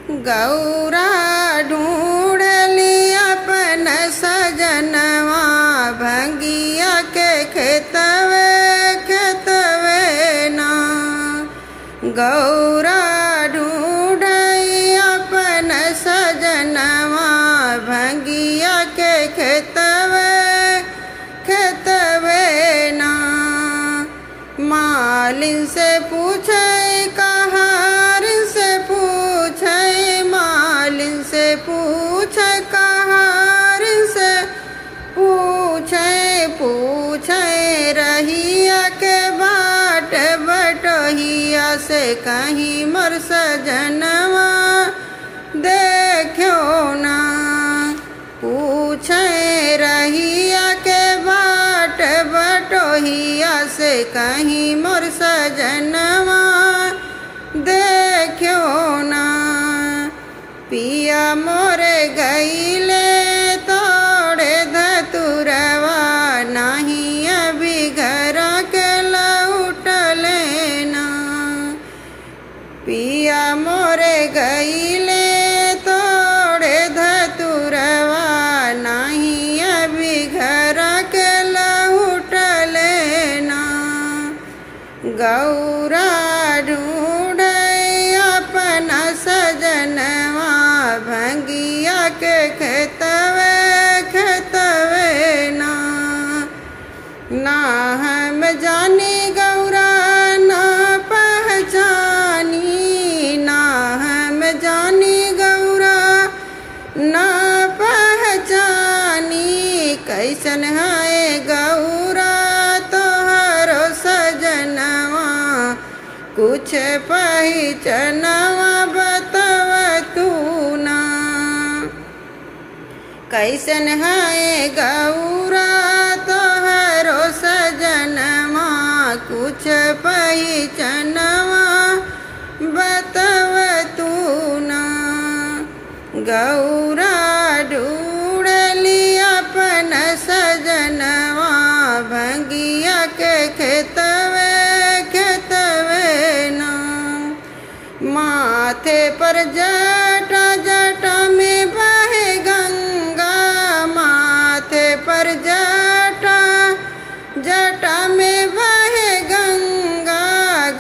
गौरा ढूंढली अपन सजनवा भंगिया के खेतवे खेतवे ना। गौरा ढूंढई अपन सजनवा भंगिया के खेतवे खेतवे ना। मालिन से पूछे कहारिन से पूछे, मालिन से पूछे कहारिन से पूछे, पूछे रहिया के बाट बटोहिया से कहीं मोर सजनवा देखो ना। पूछे रहिया के बाट बटोहिया से कहीं मोर सजनवा देखो ना। पिया मोरे गईले तोड़े धतुरवा नाही अभी घर के लौटले ना। पिया मोरे गईले तोड़े धतुरवा नाही अभी घर के लौटले ना। गौरा ढूंढे अपना सजनवा भंगिया के खेतवे खेतवे ना। ना हम जानी गौरा ना पहचानी, ना हम जानी गौरा ना पहचानी, कैसन है गौरा तोहरो सजनवा कुछ पहिचनवा बताव तू ना। कैसन है गौरा तोहरो सजनवा कुछ पहिचनवा बताव तू ना। गौरा ढूंढली अपन सजनवा भंगिया के खेतवे खेतवे ना। माथे पर जटा जटा में बहे गंगा, माथे पर जटा जटा में बहे गंगा,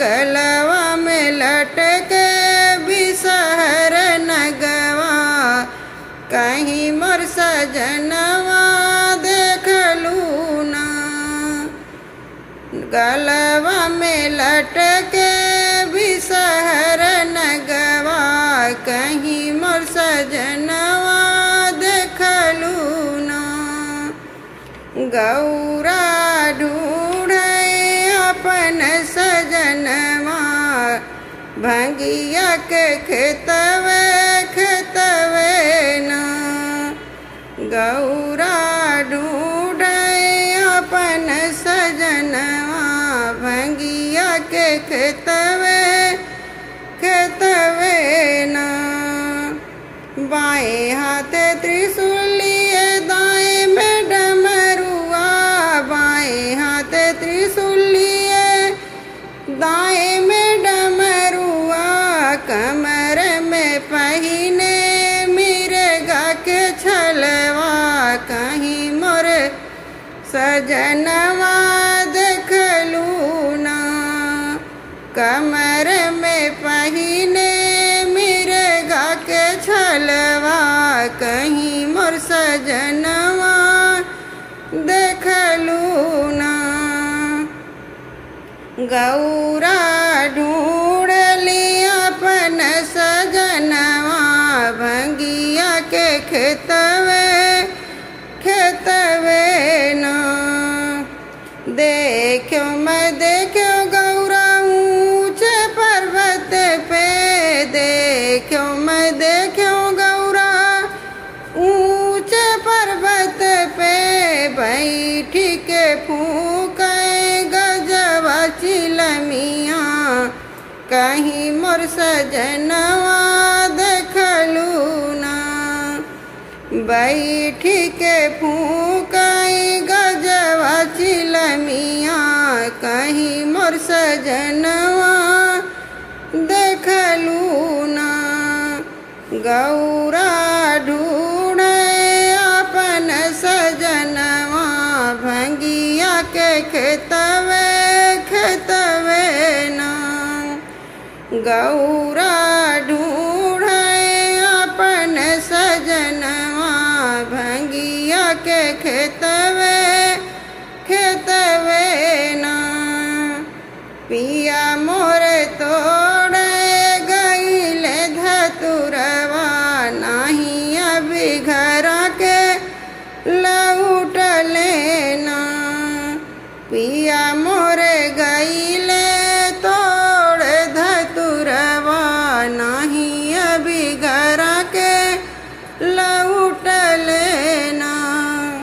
गलवा में लटके बिसहर नगवा, कहीं मोर सजनवा देखलू ना। गलवा में लटके बिसहर नगवा, कहीं मोर सजनवा देखलू ना। गौरा ढूंढे अपन सजनवा भंगिया के खेतवे खेतवे ना। गौरा ढूंढे अपन सजनवा भंगिया के खेतवे खेतवे ना। बाएं हाथे त्रिशूल लिए दाएं में डमरुआ, बाएं हाथे त्रिशूल लिए दाएं में डमरुआ, कमर में पहिने मिर्गा के छलवा, कहीं मोर सजनवा देखलू ना। कमर में पहिने मिर्गा के छलवा, कहीं मोर सजनवा देखलू ना। गौरा ढूंढली अपन सजनवा भंगिया के खेतवे खेतवे ना। देखो मैं देखो गौरा ऊंचे पर्वत पे, देखो मैं देखो गौरा ऊंचे पर्वत पे, बैठी के फूके गजवा चिलमिया, कहीं मोर सजनवा देखलू ना। बैठी के फूके गजवा चिलमिया, कहीं मोर सजनवा देखलू ना। गौरा ढूढ़े अपन सजनवा भंगिया के खेतवे खेतवे ना। गौरा ढूढ़े अपन सजनवा भंगिया के खेतवे खेतवे ना। पिया मोर तोड़े गईले धतुरवा नाही अभी घर के लौटले ना। पिया